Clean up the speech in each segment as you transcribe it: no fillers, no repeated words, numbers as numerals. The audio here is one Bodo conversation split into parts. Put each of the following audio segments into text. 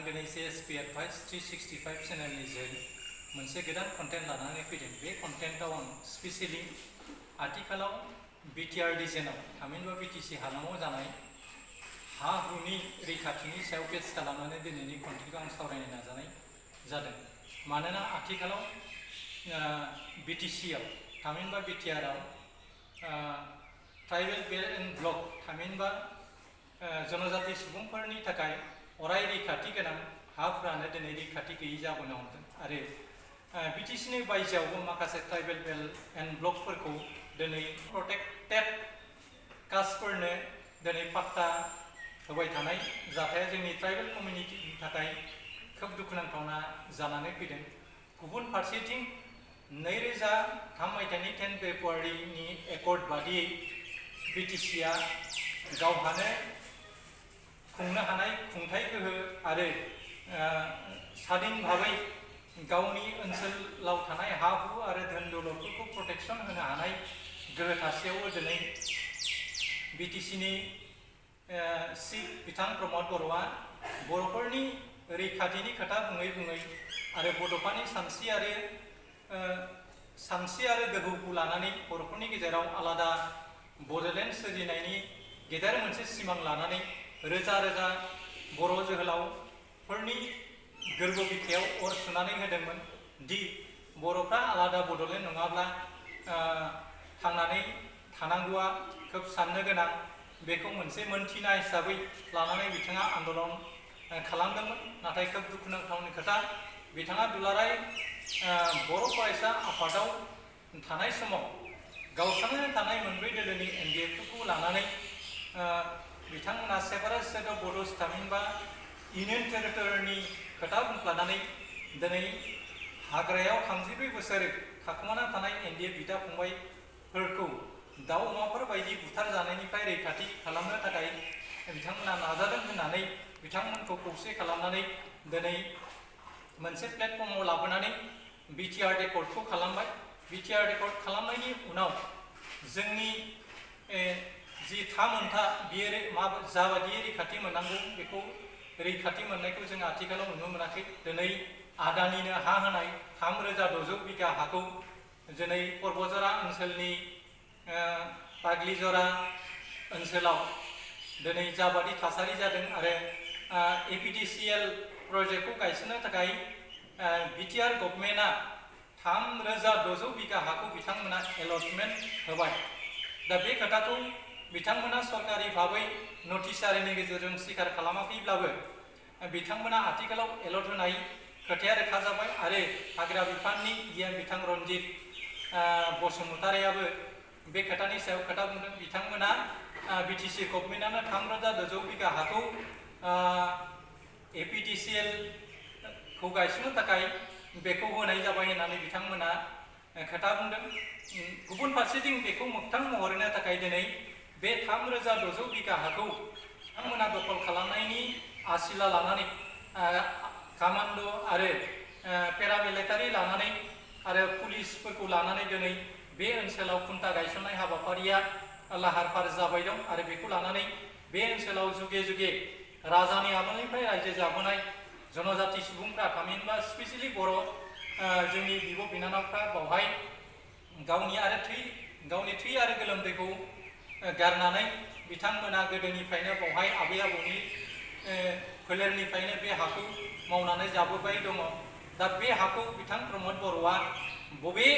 दिनै CSP Advice 365 चेनेलनि जों मोनसे गोदान कन्टेन्ट लानानै फैदों। बे कन्टेन्टआव आं स्पेसियली आथिखालाव बिटिआर डिजाइनाव थामहिनबा बिटिसि हालामाव जानाय हा हुनि रैखाथिनि सायाव बेस खालामनानै दिनैनि कन्टेन्टखौ आं सावरायनो नाजानाय जादों। मानोना आथिखालाव बिटिसिआव थामहिनबा बिटिआरआव ट्राइबेल बेल्ट एन्ड ब्लक थामहिनबा जनजाति सुबुंफोरनि थाखाय अराय रैखाथि गोनां हाफोरानो दिनै रैखाथि गैयै जाबोनो हमदों आरो बिटिसिनि बायजोआवबो माखासे ट्राइबेल बेल्ट एन्ड ब्लकफोरखौ दिनै प्रटेक्टेड कास्टफोरनो दिनै पाट्टा होबाय थानाय जाथाया जोंनि ट्राइबेल कमिउनिटिनि थाखाय खोब दुखुनांथावना जानानै फैदों। गुबुन फारसेथिं 2003 मायथाइनि 10 फेब्रुवारिनि एकर्ड बादियै बिटिसिआ गावहानो खुंनो हानाय खुंथाय गोहो आरो स्वाधीन भाबै गावनि ओनसोलाव थानाय हा हु आरो धोन दौलतफोरखौ प्रटेक्शन होनो हानाय गोहो थासेयावबो दिनै बिटिसिनि चिफ बिथां प्रमद बर'आ बर'फोरनि रैखाथिनि खोथा बुङै बुङै आरो बड'फानि सानस्रि आरो दोहौखौ लानानै बर'फोरनि गेजेराव आलादा बड'लेण्ड सोरजिनायनि गेदेर मोनसे सिमां लानानै रोजा रोजा बर' जोहोलावफोरनि गोरबो बिखायाव अर सुनानै होदोंमोन दि बर'फ्रा आलादा बड'लेण्ड नङाब्ला थांनानै थानांगौआ खोब साननो गोनां। बेखौ मोनसे मोनथिना हिसाबै लानानै बिथाङा आन्दलन खालामदोंमोन। नाथाय खोब दुखुनांथावनि खोथा, बिथाङा दुलाराय बर' फरायसा आफादाव थानाय समाव गावस्रानानै थानाय मोनब्रै दोलोनि एनडिएफफोरखौ लानानै बिथांमोना सेपारेट स्टेट अफ बड'स थामहिनबा इउनियन टेरिटरिनि खोथा बुंफ्लानानै दिनै हाग्रायाव 34 बोसोर थाखुमाना थानाय एनडिएफ बिदा फंबायफोरखौ दाउ अमाफोर बायदि बुथार जानायनिफ्राय रैखाथि खालामनो थाखाय बिथांमोना नाजादों होननानै बिथांमोनखौ खौसे खालामनानै दिनै मोनसे प्लेटफर्माव लाबोनानै बिटिआर रेकर्डखौ खालामबाय। बिटिआर रेकर्ड खालामनायनि उनाव जोंनि जि थामोनथा बियो जाबायदि रैखाथि मोननांगौ बेखौ रैखाथि मोननायखौ जों आथिखालाव नुनो मोनाखै। दिनै आदानिनो हा होनाय 3600 बिगा हाखौ दिनै क'क्राझार ओनसोलनि phagliijara ओनसोलाव दिनै जाबादि थासारि जादों आरो एपिडिसिएल प्रजेक्टखौ गायसननो थाखाय बिटिआर गभर्नमेन्टआ 3600 बिगा हाखौ बिथांमोना एलटमेन्ट होबाय। दा बे खोथाखौ बिथांमोना सरकारि भाबै नटिसारिनि गेजेरजों स्वीकार खालामाखैब्लाबो बिथांमोना आथिखालाव एलट होनाय खोथाया रोखा जाबाय आरो हाग्रा बिफाननि गियान बिथां रनजित बसुमतारियाबो बे खोथानि सायाव खोथा बुंदों। बिथांमोना बिटिसि गभर्नमेन्टआनो 3600 बिगा हाखौ एपिडिसिएल खौ गायसननो थाखाय बेखौ होनाय जाबाय होननानै बिथांमोना खोथा बुंदों। गुबुन फारसेथिं बेखौ मोगथां महर होनो थाखाय दिनै बे 3600 बिगा हाखौ बिथांमोना दखल खालामनायनि आसिला लानानै कामान्ड' आरो पेरामिलिटारि लानानै आरो पुलिसफोरखौ लानानै दिनै बे ओनसोलाव खुन्था गायसननाय हाबाफारिया लाहार फाहार जाबाय दं आरो बेखौ लानानै बे ओनसोलाव जुगे जुगे राजानि आगोलनिफ्राय रायजो जाबोनाय जनजाति सुबुंफ्रा थामहिनबा स्पेसियेलि बर' जोंनि बिब' बिनानावफ्रा बावहाय गावनि थै आरो गोलोमदैखौ गारनानै बिथांमोना गोदोनिफ्रायनो बावहाय आबै आबौनि फोलेरनिफ्रायनो बे हाखौ मावनानै जाबोबाय दङ। दा बे हाखौ बिथां प्रमद बर'आ बबे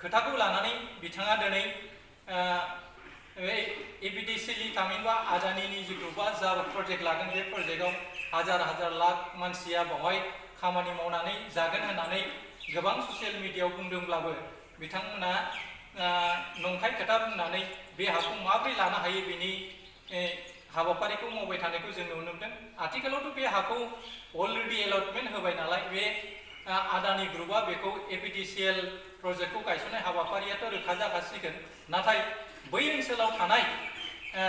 खोथाखौ लानानै बिथाङा दिनै एपिडिसिएल थामहिनबा आदानिनि जिथुबा जा प्रजेक्ट लादों बे प्रजेक्टआव हाजार हाजार लाख मानसिया बावहाय खामानि मावनानै जागोन होननानै गोबां ससियेल मिडियायाव बुंदोंब्लाबो बिथांमोना नंखाय खोथा बुंनानै बे हाखौ माबोरै लानो हायो बेनि हाबाफारिखौ मावबाय थानायखौ जों नुनो मोनदों। आथिखालावथ' बे हाखौ अलरेडि एलटमेन्ट होबाय नालाय बे आदानि ग्रुपआ बेखौ एपिडिसिएल प्रजेक्टखौ गायसननाय हाबाफारियाथ' रोखा जाखासिगोन। नाथाय बै ओनसोलाव थानाय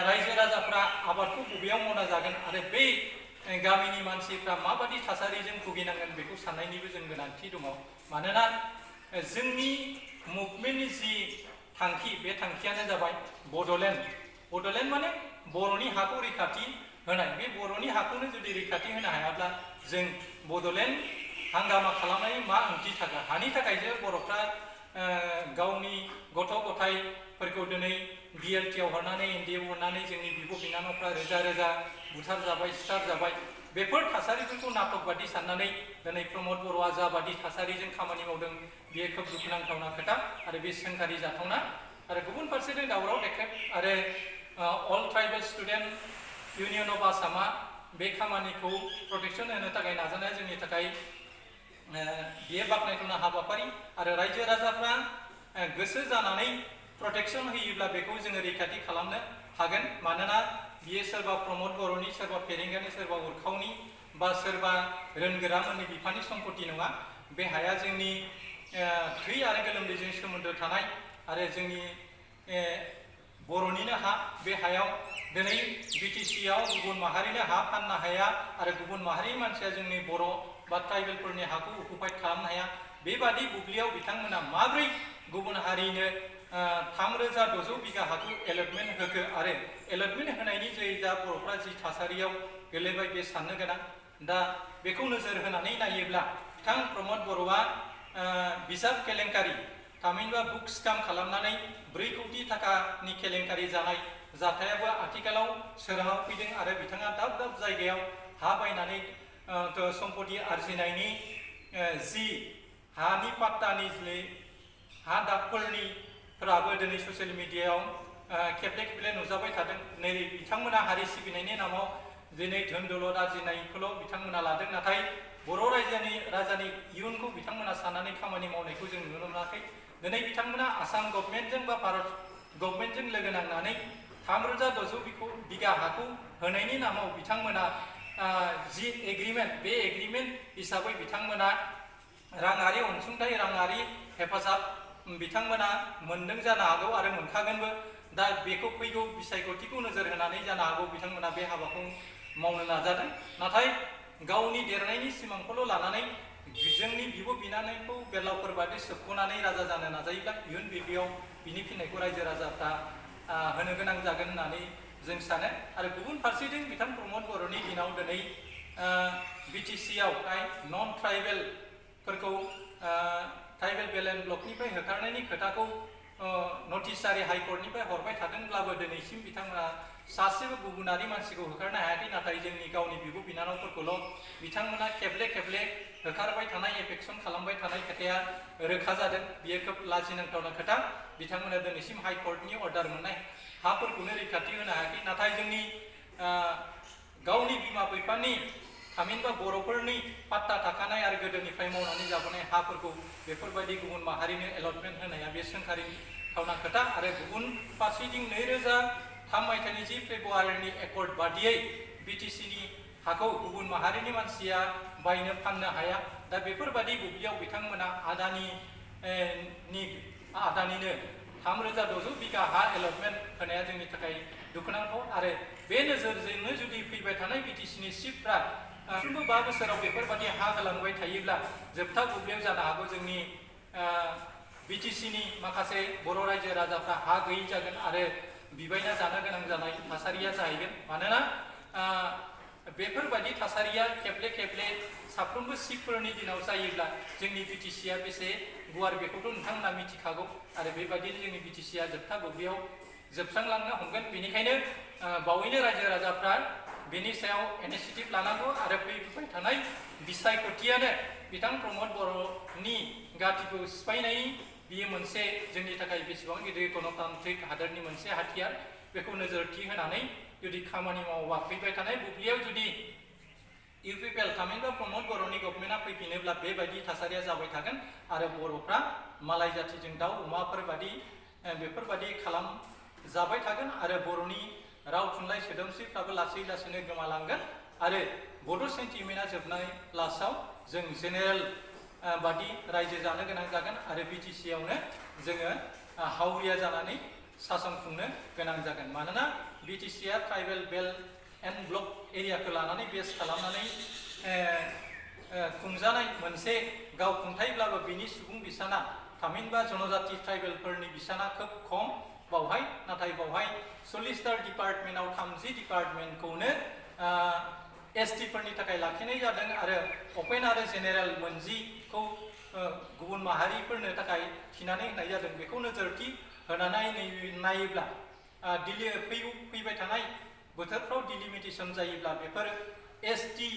रायजो राजाफ्रा आबादखौ बबेयाव मावना जागोन आरो बै गामिनि मानसिफ्रा माबादि थासारिजों भुगिनांगोन बेखौ साननायनिबो जों गोनांथि दङ। मानोना जोंनि मुभमेन्टनि जि थांखि बे थांखियानो जाबाय बड'लेण्ड माने बर'नि हाखौ रैखाथि होनाय बे बर'नि हाखौनो जुदि रैखाथि होनो हायाब्ला जों बड'लेण्ड हांगामा खालामनायनि मा ओंथि थागोन हानि थाखायसो बर'फ्रा गावनि गथ' गथायफोरखौ दिनै बिएलटिआव हरनानै एनडिएआव हरनानै जोंनि बिब' बिनानावफ्रा रोजा रोजा बुथार जाबाय सिथार जाबाय बेफोर थासारिफोरखौ नाटक बादि साननानै दिनै प्रमद बर'आ जाबादि थासारिजों खामानि मावदों बेयो खोब दुखुनांथावना खोथा आरो बे सोंखारि जाथावना आरो गुबुन फारसेथिं दावराव देख्रेब आरो अल ट्राइबेल स्टुडेन्ट इउनियन अफ आसामा बे खामानिखौ प्रटेक्सन होनो थाखाय नाजानाया जोंनि थाखाय बेयो बाख्नायथावना हाबाफारि आरो रायजो राजाफ्रा गोसो जानानै प्रटेक्सन होयोब्ला बेखौ जोङो रैखाथि खालामनो हागोन मानोना बियो सोरबा प्रमद बर'नि सोरबा फेरेंगानि सोरबा उरखावनि बा सोरबा रोंगोरामोननि बिफानि सम्पति नङा बे हाया जोंनि थै आरो गोलोमदैजों सोमोन्दो थानाय आरो जोंनि बर'निनो हा बे हायाव दिनै बिटिसिआव गुबुन माहारिनो हा फाननो हाया आरो गुबुन माहारिनि मानसिया जोंनि बर' बा ट्राइबेलफोरनि हाखौ अकुपाइड खालामनो हाया बेबादि बुब्लियाव बिथांमोना माब्रै गुबुन हारिनो 3,600 बिगा हाखौ एलटमेन्ट होखो आरो एलटमेन्ट होनायनि जै दा बर'फ्रा जि थासारियाव गोलैबाय बे साननो गोनां दा बेखौ नोजोर होनानै नायोब्ला बिथां प्रमद बर'आ बिजाब केलेंकारि थामहिनबा बुक स्काम खालामनानै 4 कौटि थाखानि केलेंकारि जानाय जाथायाबो आथिखालाव सोराङाव फैदों आरो बिथाङा दाब दाब जायगायाव हा बायनानै सम्पति आरजिनायनि जि हानि पाट्टानि जि हा दागफोरनिफ्राबो दिनै ससियेल मिडियायाव खेबले खेबले नुजाबाय थादों नै बिथांमोना हारि सिबिनायनि नामाव दिनै धोन दौलत आरजिनायखौल' बिथांमोना लादों नाथाय बर' राजानि इयुनखौ बिथांमोना साननानै खामानि मावनायखौ जों नुनो मोनाखै दिनै बिथांमोना आसाम गभर्नमेन्टजों बा भारत गभर्नमेन्टजों लोगो नांनानै 3,600 बिगा हाखौ होनायनि नामाव बिथांमोना जि एग्रिमेन्ट बे एग्रिमेन्ट हिसाबै बिथांमोना राङारि अनसुंथाइ राङारि हेफाजाब बिथांमोना मोनदों जानो हागौ आरो मोनखागोनबो दा बेखौ फैगौ बिसायख'थिखौ नोजोर होनानै जानो हागौ बिथांमोना बे हाबाखौ मावनो नाजादों नाथाय गावनि देरनायनि सिमांखौल' लानानै जोंनि बिब' बिनानावखौ बेलावफोर बादि सोबख'नानै राजा जानो नाजायोब्ला इयुन बिब्दियाव बिनि फिननायखौ रायजो राजाफ्रा होनो गोनां जागोन होननानै जों सानो आरो गुबुन फारसेथिं बिथां प्रमद बर'नि दिनाव दिनै बिटिसिआवहाय नन ट्राइबेलफोरखौ ट्राइबेल बेल एन्ड ब्लकनिफ्राय होखारनायनि खोथाखौ नटिसारि हाइकर्टनिफ्राय हरबाय थादोंब्लाबो दिनैसिम बिथांमोना सासेबो गुबुनारि मानसिखौ होखारनो हायाखै नाथाय जोंनि गावनि बिब' बिनानावफोरखौल' बिथांमोना खेबले खेबले होखारबाय थानाय एफेक्सन खालामबाय थानाय खोथाया रोखा जादों बियो खोब लाजिनांथावना खोथा बिथांमोना दिनैसिम हाइकर्टनि अर्डार मोननाय हाफोरखौनो रैखाथि होनो हायाखै नाथाय जोंनि गावनि बिमा बिफानि थामहिनबा बर'फोरनि पाट्टा थाखानाय आरो गोदोनिफ्राय मावनानै जाबोनाय हाफोरखौ बेफोरबायदि गुबुन माहारिनो एलटमेन्ट होनाया बे सोंखारिथावना खोथा आरो गुबुन फारसेथिं 2003 मायथाइनि 10 फेब्रुवारिनि एकर्ड बादियै बिटिसिनि हाखौ गुबुन माहारिनि मानसिया बायनो फाननो हाया दा बेफोरबायदि बुब्लियाव बिथांमोना आदानिनो 3,600 बिगा हा एलटमेन्ट होनाया जोंनि थाखाय दुखुनांथाव आरो बे नोजोरजोंनो जुदि फैबाय थानाय बिटिसिनि चिफफ्रा 5 बोसोराव बेफोरबायदि हा होलांबाय थायोब्ला जोबथा बुब्लियाव जानो हागौ जोंनि बिटिसिनि माखासे बर' रायजो राजाफ्रा हा गैयै जागोन आरो बिबायना जानो गोनां जानाय थासारिया जाहैगोन मानोना बेफोरबायदि थासारिया खेबले खेबले साफ्रोमबो चिफफोरनि दिनाव जायोब्ला जोंनि बिटिसिया बेसे गुवार बेखौथ' नोंथांमोना मिथिखागौ आरो बेबायदिनो जोंनि बिटिसिया जोबथा बुब्लियाव जोबस्रांलांनो हमगोन बेनिखायनो बावैनो रायजो राजाफ्रा बेनि सायाव इनिशिएटिभ लानांगौ आरो फैबाय थानाय बिसायख'थियानो बिथां प्रमद बर'नि गाथिखौ सिफायनायनि बियो मोनसे जोंनि थाखाय बेसेबां गिदिर गणतान्त्रिक हादोरनि मोनसे हाथियार बेखौ नोजोरथि होनानै जुदि खामानि मावोबा फैबाय थानाय बुब्लियाव जुदि इउपिपिएल थामहिनबा प्रमद बर'नि गभर्नमेन्टआ फैफिनोब्ला बेबायदि थासारिया जाबाय थागोन आरो बर'फ्रा मालाय जाथिजों दाउ अमाफोर बादि बेफोरबादि जाबाय थागोन आरो बर'नि राव थुनलाइ सोदोमस्रिफ्राबो लासै लासैनो गोमालांगोन आरो बड' सेन्टिमेन्टआ जोबनाय लास्टआव जों जेनेरेल बादि रायजो जानो गोनां जागोन आरो बिटिसिआवनो जोङो हावरिया जानानै सासन खुंनो गोनां जागोन मानोना बिटिसिआ ट्राइबेल बेल्ट एन्ड ब्लक एरियाखौ लानानै बेस खालामनानै खुंजानाय मोनसे गावखुंथायब्लाबो बिनि सुबुं बिसाना थामहिनबा जनजाति ट्राइबेलफोरनि बिसाना खोब खम बावहाय नाथाय बावहाय 40 डिपार्टमेन्टआव 30 डिपार्टमेन्टखौनो एसटिफोरनि थाखाय लाखिनाय जादों आरो अपेन आरो जेनेरेल मोनजिखौ गुबुन माहारिफोरनो थाखाय थिनानै होनाय जादों। बेखौ नोजोरथि होनानै नायोब्ला फैबाय थानाय बोथोरफ्राव डिलिमिटेसन जायोब्ला बेफोर एसटि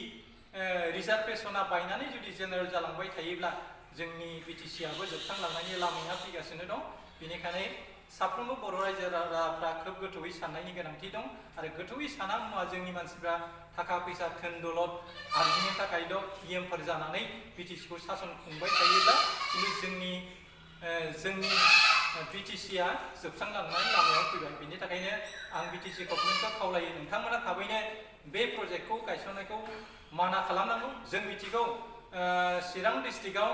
रिजार्भेसना बायनानै जुदि जेनेरेल जालांबाय थायोब्ला जोंनि बिटिसिआबो जोबस्रांलांनायनि लामाया फैगासिनो दं। बेनिखायनो साफ्रोमबो बर' रायजो राजाफ्रा खोब गोथौयै साननायनि गोनांथि दं आरो गोथौयै साना मुवा जोंनि मानसिफ्रा थाखा फैसा धोन दौलत आरजिनो थाखायल' इएमफोर जानानै बिटिसिखौ सासन खुंबाय थायोब्ला खिन्थु जोंनि बिटिसिआ जोबस्रांलांनायनि लामायाव फैबाय। बेनि थाखायनो आं बिटिसि गभर्नमेन्टखौ खावलायो नोंथांमोना थाबैनो बे प्रजेक्टखौ गायसननायखौ माना खालामनांगौ। जों मिथिगौ चिरां डिस्ट्रिक्टआव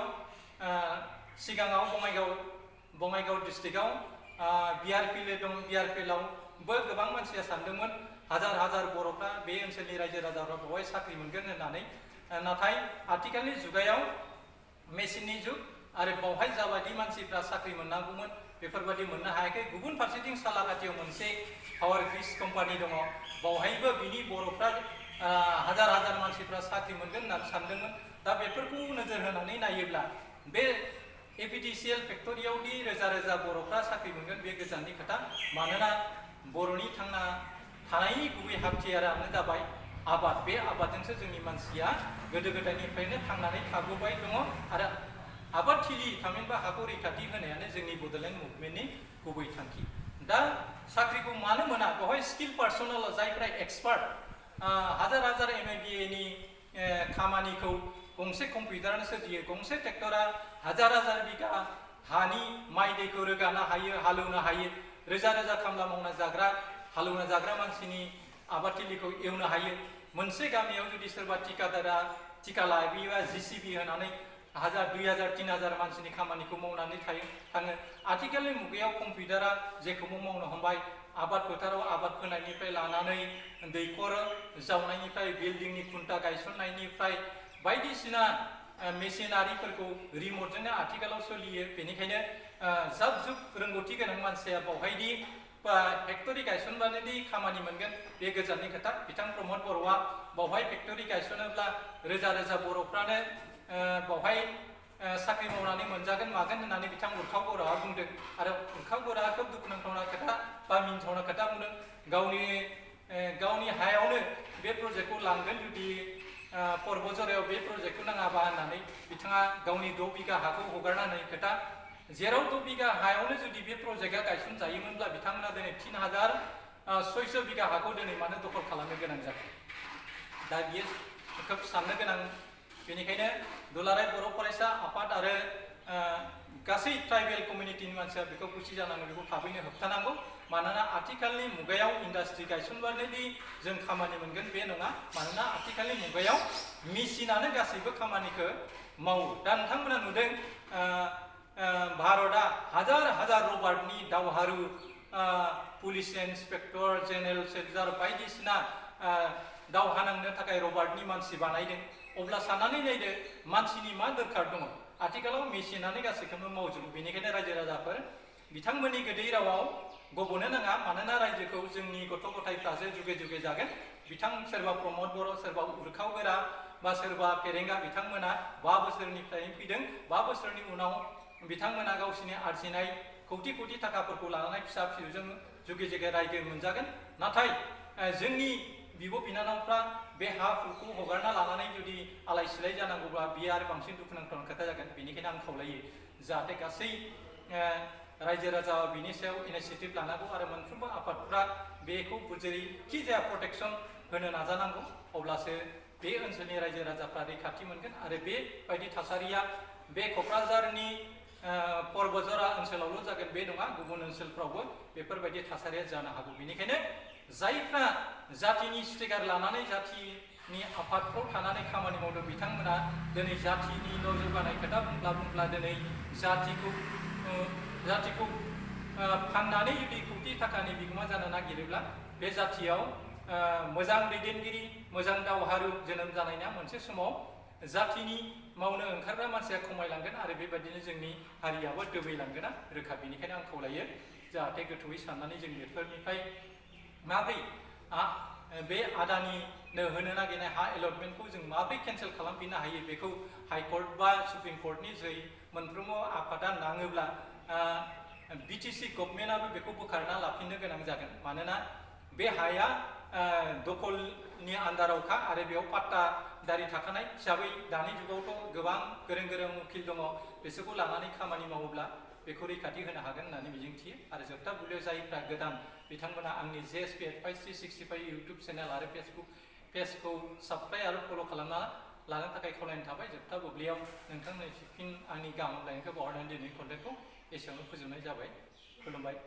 सिगाङाव बङाइगाव डिस्ट्रिक्टआव बिआरपिएल दं। बिआरपिएलावबो गोबां मानसिया सानदोंमोन हाजार बर'फ्रा बे ओनसोलनि रायजो राजाफ्रा बेवहाय साख्रि मोनगोन होननानै। नाथाय आथिखालनि जुगायाव मेसिननि जुग आरो बावहाय जाबायदि मानसिफ्रा साख्रि मोननांगौमोन बेफोरबायदि मोननो हायाखै। गुबुन फारसेथिं सालाकाथियाव मोनसे पावार ग्रिड कम्पानि दङ। बावहायबो बिनि बर'फ्रा हाजार मानसिफ्रा साख्रि मोनगोन होननानै सानदोंमोन। दा बेफोरखौ नोजोर होनानै नायोब्ला बे एपिडिसिएल फेक्टरियावदि रोजा बर'फ्रा साख्रि मोनगोन बे गोजाननि खोथा। मानोना बर'नि थांना थानायनि गुबै हाथियारानो जाबाय आबाद। बे आबादजोंसो जोंनि मानसिया गोदो गोदायनिफ्रायनो थांनानै थाबोबाय दङ आरो आबादथिलि थामहिनबा हाखौ रैखाथि होनायानो जोंनि बड'लेण्ड मुभमेन्टनि गुबै थांखि। दा साख्रिखौ मानो मोना? बेवहाय स्किल पार्सनेल जायफ्रा एक्सपार्ट हाजार MBA नि खामानिखौ गंसे कम्पिउटारानो सोरजियो। गंसे ट्रेक्टरा हाजार बिगा हानि माइ दैखौ रोगानो हायो, हालेवनो हायो। रोजा खामला मावना जाग्रा हालेवना जाग्रा मानसिनि आबादथिलिखौ एवनो हायो। मोनसे गामियाव जुदि सोरबा थिकादारा थिका लायोबा JCB होनानै 1000, 2000, 3000 मानसिनि खामानिखौ मावनानै थाङो। आथिखालनि मुगायाव कम्पिउटारा जेखौबो मावनो हमबाय। आबाद फोथाराव आबाद फोनायनिफ्राय लानानै दैखर जावनायनिफ्राय बिल्डिंनि खुन्था गायसननायनिफ्राय बायदिसिना मेसिनारिफोरखौ रिमटजोंनो आथिखालाव सोलियो। बेनिखायनो जाब जुग रोंगौथि गोनां मानसिया बावहायदि फेक्टरि गायसनबानोदि खामानि मोनगोन बे गोजाननि खोथा। बिथां प्रमद बर'आ बावहाय फेक्टरि गायसनोब्ला रोजा बर'फ्रानो बावहाय साख्रि मावनानै मोनजागोन मागोन होननानै बिथां उरखाव बर'आ बुंदों। आरो उरखाव बर'आ खोब दुखुनांथावना खोथा बा मिनिथावना खोथा बुंदों। गावनि हायावनो बे प्रजेक्टखौ लांगोन जुदि पर्बजरायाव बे प्रजेक्टखौ नाङाबा होननानै बिथाङा गावनि 6 बिगा हाखौ हगारना होनाय खोथा। जेराव 6 बिगा हायावनो जुदि बे प्रजेक्टआ गायसनजायोमोनब्ला बिथांमोना दिनै 3600 बिगा हाखौ दिनै मानो दखल खालामनो गोनां जाखो? दा बियो खोब साननो गोनां। बेनिखायनो दुलाराय बर' फरायसा आफाद आरो गासै ट्राइबेल कमिउनिटिनि मानसिया बेखौ खुसि जानांगौ। बेखौ थाबैनो होबथानांगौ। मानोना आथिखालनि मुगायाव इन्डास्ट्रि गायसनबानोदि जों खामानि मोनगोन बे नङा। मानोना आथिखालनि मुगायाव मेसिनानो गासैबो खामानिखौ मावो। दा नोंथांमोना नुदों भारतआ हाजार रबार्टनि दावहारु पुलिस इन्सपेक्टर जेनेरेल सोरजार बायदिसिना दावहा नांनो थाखाय रबार्टनि मानसि बानायदों। अब्ला साननानै नायदो मानसिनि मा दरखार दङ? आथिखालाव मेसिनानो गासैखौबो मावजोबो। बेनिखायनो रायजो राजाफोर बिथांमोननि गोदै रावाव गब'नो नाङा। मानोना रायजोखौ जोंनि गथ' गथायफ्रासो जुगे जागोन। बिथां सोरबा प्रमद बर', सोरबा उरखाव गोरा बा सोरबा फेरेंगा बिथांमोना 5 बोसोरनिफ्राय फैदों। 5 बोसोरनि उनाव बिथांमोना गावसिनि आरजिनाय कौटि थाखाफोरखौ लानानै फिसा फिसौजों जुगे रायजो मोनजागोन। नाथाय जोंनि बिब' बिनानावफ्रा बे हा हुखौ हगारना लानानै जुदि आलाय सिलाय जानांगौब्ला बियो आरो बांसिन दुखुनांथावना खोथा जागोन। बेनिखायनो आं खावलायो जाहाथे गासै रायजो राजा बिनि सायाव इनिसिएटिभ लानांगौ आरो मोनफ्रोमबो आफादफ्रा बेखौ जेरैखि जाया प्रटेक्सन होनो नाजानांगौ। अब्लासो बे ओनसोलनि रायजो राजाफ्रा रैखाथि मोनगोन आरो बेबायदि थासारिया बे क'क्राझारनि पर्बजरा ओनसोलावल' जागोन बे नङा। गुबुन ओनसोलफ्रावबो बेफोरबायदि थासारिया जानो हागौ। बेनिखायनो जायफ्रा जातिनि स्टिकार लानानै जातिनि आफादफ्राव थानानै खामानि मावदों बिथांमोना दिनै जातिनिल' जौगानाय खोथा बुंब्ला दिनै जातिखौ फाननानै जुदि कौटि थाखानि बिगोमा जानो नागिरोब्ला बे जातियाव मोजां दैदेनगिरि मोजां दावहारु जोनोम जानायना मोनसे समाव जातिनि मावनो ओंखारग्रा मानसिया खमायलांगोन आरो बेबायदिनो जोंनि हारियाबो दोबैलांगोना रोखा। बेनिखायनो आं खावलायो जाहाथे गोथौयै साननानै जों बेफोरनिफ्राय माब्रै बे आदानि होनो नागिरनाय हा एलटमेन्टखौ जों माब्रै केन्सेल खालामफिननो हायो बेखौ हाइकर्ट बा सुप्रिम कर्टनि जै मोनफ्रोमबो आफादा नाङोब्ला बिटिसि गभर्नमेन्टआबो बेखौ बोखारना लाफिननो गोनां जागोन मानोना बे हाया दखलनि आन्दारावखा आरो बेयाव पाट्टादारि थाखानाय हिसाबै दानि जुगावथ' गोबां गोरों गोरों उकिल दङ बिसोरखौ लानानै खामानि मावोब्ला बेखौ रैखाथि होनो हागोन होननानै मिजिंथियो आरो जोबथा बुब्लियाव जायफ्रा गोदान बिथांमोना आंनि JSP 85365 इउटुब चेनेल आरो फेसबुक पेजखौ साबस्क्राइब आरो फल' खालामना लानो थाखाय खावलायनाय थाबाय जोबथा बुब्लियाव नोंथांनो फिन आंनि गाहाम हामलायनायखौ बावहरनानै दिनैनि कन्टेन्टखौ एसेयावनो फोजोबनाय जाबाय खुलुमबाय।